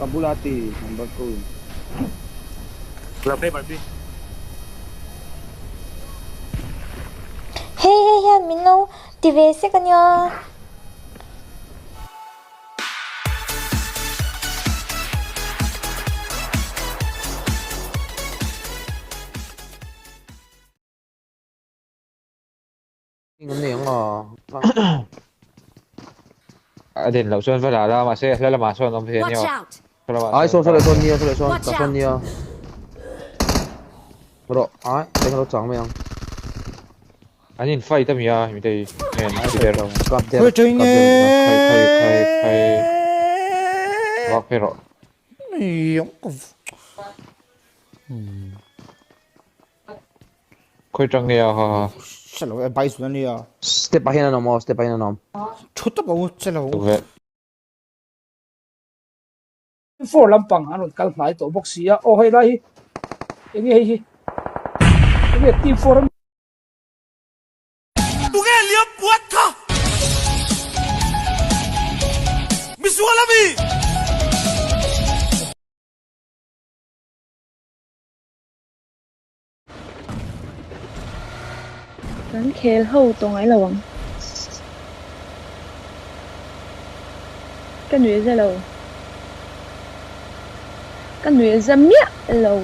Ka bula ti number 2 in. Lo phei Barbie. Hei hei hian min lo ti ve sek a nia. A den loh chuan va dah la mahse hla lamah sawn awm thei a nia aw. Ai saw saw leh sawn nia saw leh sawn ka sawn nia. Rawh ai eng lo chang mai ang. An in fight a mi a mi te hi nge an ti der. Kap der kap der khai khai khai khai vak phei rawh. Khawi tang nge a ha ha. Hre lo e bai zun a nia. Step ah hian an awm aw step ah hian an awm. Thu tawp ang u che lo. Four lampang an rawn kal hnai tawh bawk si a, aw hei lai hi eng nge hei hi eng nge team four a mi. Tunge liam puat kha? Misual a mi? Kan khel ho tawh ngai lo ang. Ka nuih za lo. Ka nuih za miah lo.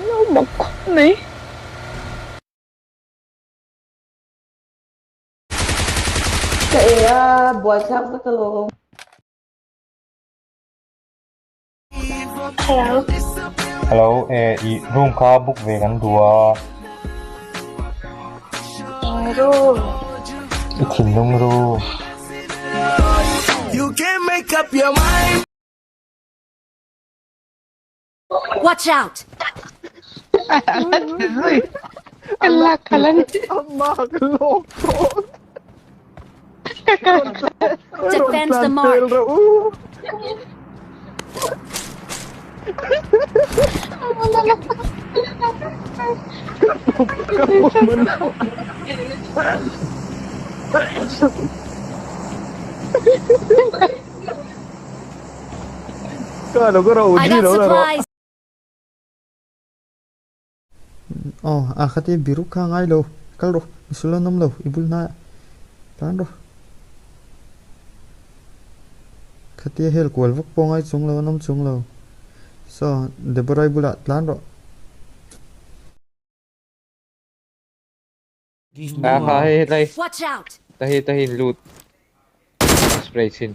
Lo mak khawp mai. Ka e a, buaithlak vek alawm. Hello. Hello, eh, i room kha book ve kan duh a. Eng room? I thinlung room. You can't make up your mind. Watch out! Defend the mark. I got supplies. Aw a khati biruk kha ngai lo kal rawh misual an awm lo i bul hnaiah tlan rawh khatia hel kual vak pawh ngai chung lo an awm chung lo saw Deborah i bulah tlan rawh. Ah ha hei hetlai Watch out! tahi tahi in lut spray chhin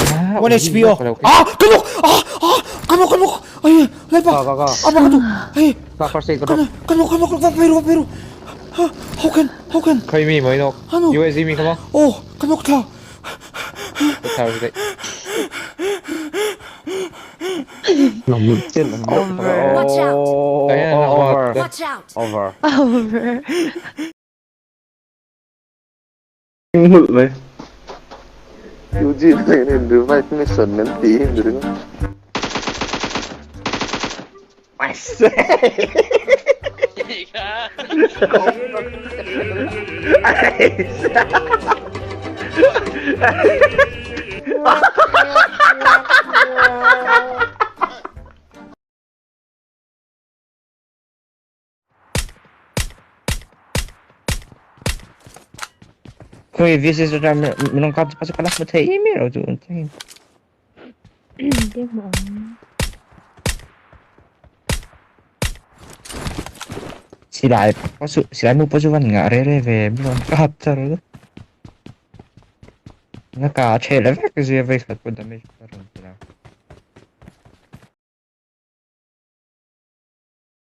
Ah, 1 HP aw ah ka nuk ah ah ka nuk ka nuk ai lai pa Ka ka ka. apa ka tu ai Ka first aid ka ka drop. ka nuk ka nuk va peiru va peiru ha how can how can Khai mi mai nok Ano? USG mi khama oh ka nuk tha ka thar dai Watch out! Over. Watch out! Over. Over. Hmulh mai. Eugene hian in revive mission an tih hi ni ringawt. Khawi VC chu ṭan minung kap chu ka la hmu thei em em lo chu. Te hmu ang. Silai pawh chu silai mu pawh chu van ngah re re ve min rawn kap char a. Na ka a ṭheh leh vek zia vei khat pawh damage ka rawn ti lo.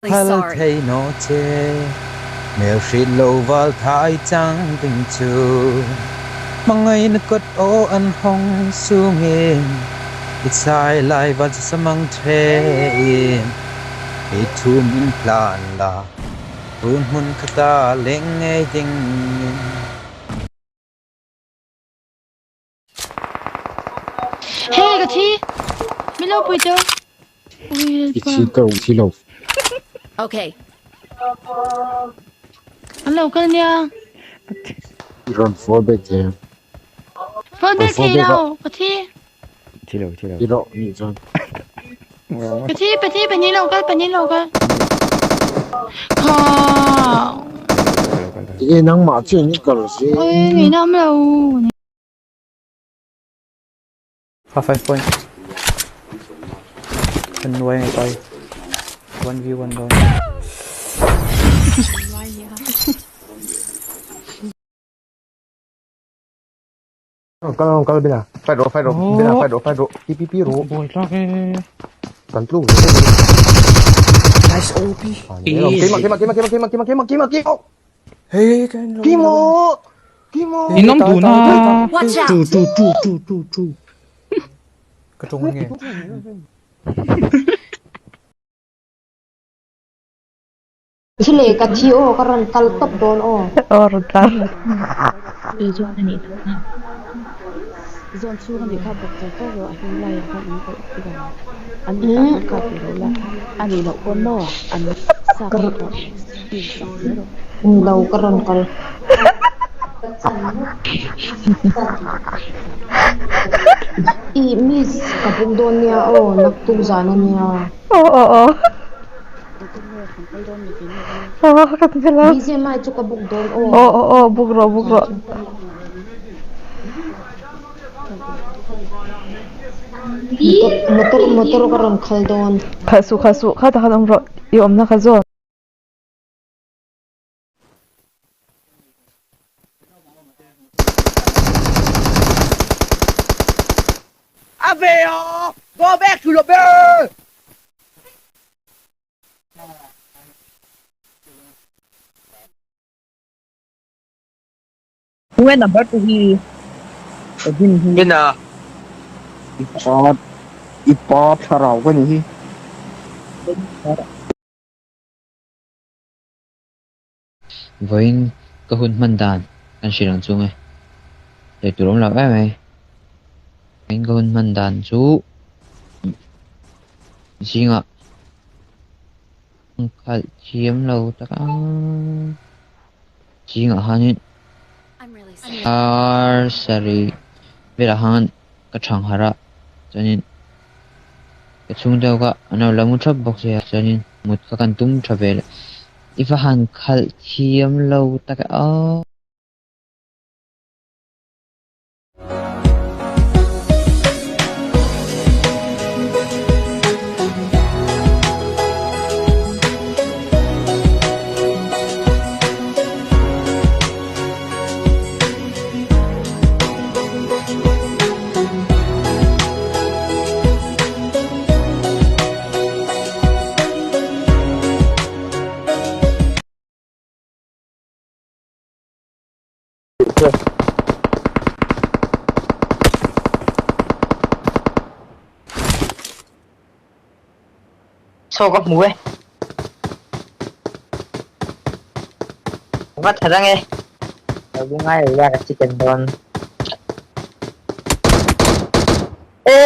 Phal thei naw che Mel hrilh lo val thai chang ding chu Hmangaihna kawt aw an hawng sungin I chai lai val chu samang thein I thu min hlan la Run hmun khata leng ngei dingin. Hey ka thi min lo pui teu ui I thi ka thi lo. Okay. An lo kal nia. I rawn fall back thei ang. Fall back thei lo, ka thi. Thi lo, thi lo. Thi rawh nih chuan. Ka thi, pathi, pahnih lo kal, pahnih lo kal. Kha. Tinge nangmah chian i kal si. Oi, ngei na awm lo. Ha 5 point. Kan nuai ngai pai. 1v1 dawn. Kal kal bina. Fight ro fight ro. Bina fight ro fight ro. Pi pi pi ro. Buai tlak e. Kan tlu. Nice OP. Kima kima kima kima kima kima kima kima kima. Hey, kan lo. Kimo. Kimo. In awm dun a. Watch out! Tu tu tu tu tu tu. Ka tawng nge. Thi leh ka thi aw ka rawn kal tawp dawn aw. Aw rawn kal. Tui zawn a nih loh na. Zawn chhung a nih kha bawk char char rawh a hnung laiah khan an kalh tir ang. An mitah khan kap rih lo la, a nih loh pawn maw an sa kha pawh steam sak mai rawh. Ni lo ka rawn kal. I miss ka buk dawn nia aw naktuk zan a nia. Aw aw aw. Aw ka ti lo. BGMI chu ka buk dawn aw. Aw aw aw buk rawh buk rawh. Motor motor ka rawn khal dawn. Khalh suh khalh suh kha takhan awm rawh i awmna kha zawn. A ve aw! Go back to the bear! Tunge number 2 hi Edwin hi. Bina. I pa i pa thlarau ka ni hi. Vawiin ka hun hman dan kan hrilh ang chung e. Sawi tur awm lo em mai. Vawiin ka hun hman dan chu zingah khalh thiam lo tak a zingah khanin ar sarih velah khan ka thang harh a chuanin ka chhung deuh kha an lo la mu thap bawk sia chuanin mut kha kan tum tha ve leh i va han khalh thiam lo tak e aw. Saw ka hmu e. Va tha dang e. Lo bu ngai lo la ka chicken dawn. E!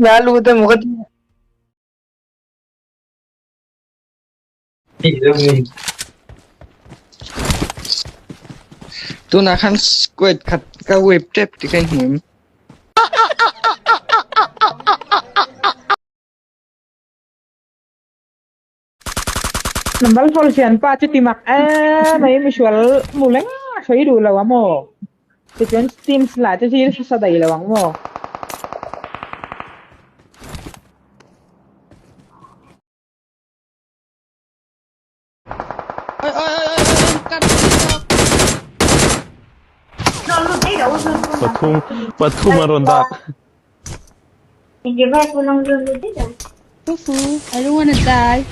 La lu te mu ka ti. Tunah khan squad khat ka wave tep tih ka inhmu em? Number four hian pa chu ti mak em mai misual mu leng a sawi duh lo ang maw? Tichuan teams lah chu thil hre sa daih lo ang maw? Pathum pathum a rawn dak. Fufu, I don't wanna die.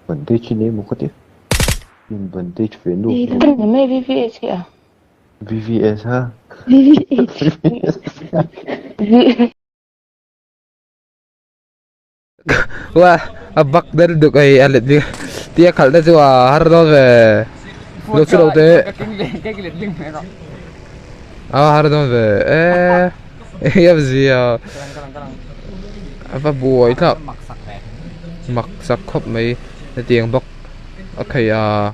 Bandage i nei maw ka ti? In bandage ve nu. Ni mai VVS hi a. VVS ha? VVS. Wa a bak der duk ai a let bik tia khalh te chu a har dawn ve lo chu lo te a har dawn ve e hei a zia a va buai thlak mak sak khawp mai hetiang bawk a khei a.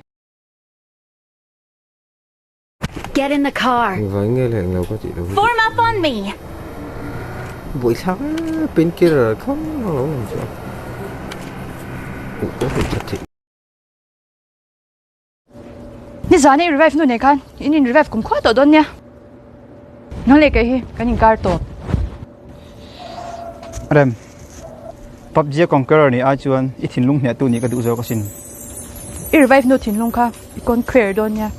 Get in the car. Engvang nge leh englo ka tih loh hi. Form up on me. Buaithlak e painkiller khang a lo lang chu a. Huh pawh hei that theih. Nizan i revive nu nei khan in in revive kum khua tawh dawn nia. Nang leh kei hi kan inkar tawp. Rem, PUBG a conqueror nih ai chuan i thinlung hniahtu nih ka duh zawk asin. I revive nu thinlung kha i conquer dawn nia.